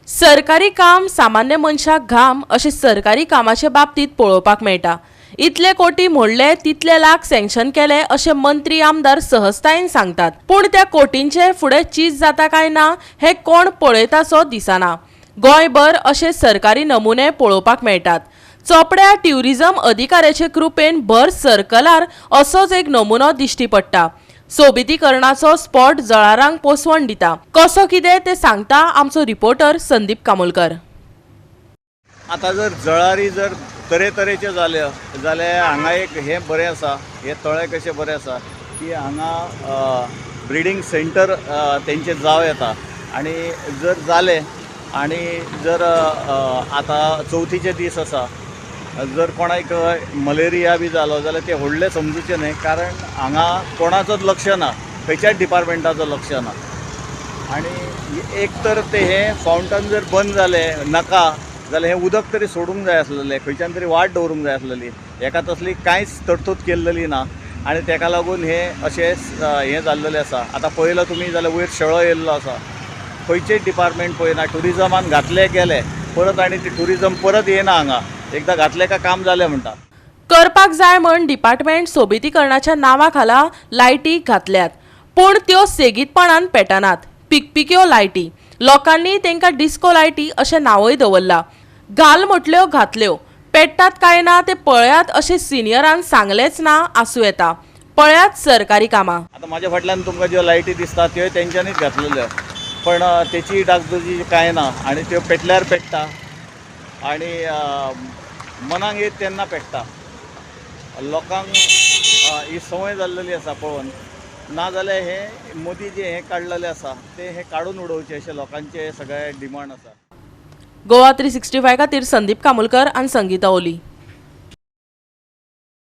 सरकारी काम सामान्य मनशाक घाम अशें सरकारी कामाचे बाबतींत पळोवपाक मेळटा. इतले कोटी मोडले, तितले लाख सँक्शन केले अशें मंत्री आमदार सहजतायेन सांगतात, पूण त्या कोटींचे फुडें चीज जाता काय ना हें कोण पळयतासो दिसना. गोंयभर अशे सरकारी नमुने पळोवपाक मेळटात. चोपड्या ट्युरिझम अधिकाऱ्याचे कृपेन भर सर्कलार असोच एक नमुनो दिश्टी पडटा. सोबितीकरणाचो स्पॉट जळारांक पोसवण दिता. कसो कितें तें सांगता आमचो रिपोर्टर संदीप कामोलकर. आतां जर जळारी जर तरेतरेच्यो जाल्यो जाल्यार हांगा एक हें बरें आसा, हें तळें कशें बरें आसा की हांगा ब्रिडींग सेंटर तेंचें जावं येता. आनी जर जालें आनी जर आतां चवथीचे दीस आसा, जर कोणाक मलेरिया बी जालो जाल्यार ते व्हडलें समजुचें न्हय, कारण हांगा कोणाचोच लक्ष ना, खंयच्याच डिपार्टमेंटाचो लक्ष ना. आनी एक तर ते हें फावंटन जर बंद जालें नाका जाल्यार हें उदक तरी सोडूंक जाय आसलेलें, खंयच्यान तरी वाट दवरूंक जाय आसलेली. हेका तसली कांयच तरतूद केल्लेली ना आनी तेका लागून हें अशें हें जाल्लेलें आसा. आतां पळयलो तुमी जाल्यार वयर शेळो येयल्लो आसा, खंयचेच डिपार्टमेंट पळयना. ट्युरिजमान घातले गेले परत आनी ते ट्युरिजम परत येना हांगा, एकदां घातलें काय काम जालें म्हणटा. करपाक जाय म्हण डिपार्टमेंट सोबितीकरणाच्या नांवा खाला लायटी घातल्यात, पूण त्यो सेगीतपणान पेटनात. पिकपिक्यो लायटी, लोकांनी तांकां डिस्को लायटी अशें नांवय दवरलां. घाल म्हटल्यो घातल्यो, पेट्टात काय ना ते पळयात अशें सिनियरान सांगलेंच ना आसूं येता. पळयात सरकारी कामां. आतां म्हाज्या फाटल्यान तुमकां ज्यो लायटी दिसता त्यो तेंच्यांनीच घातलेल्यो, पण तेची डागडुजी कांय ना आनी त्यो पेटल्यार पेट्टा आनी मनाक येत तेन्ना पेट्टा. लोकांक ही संवय जाल्लेली आसा पळोवन. नाजाल्यार हें मोदी जें हें काडलेलें आसा तें हें काडून उडोवचें अशें लोकांचें सगळें डिमांड आसा. गोवा 365 खातीर संदीप कामुलकर आनी संगीता ओली.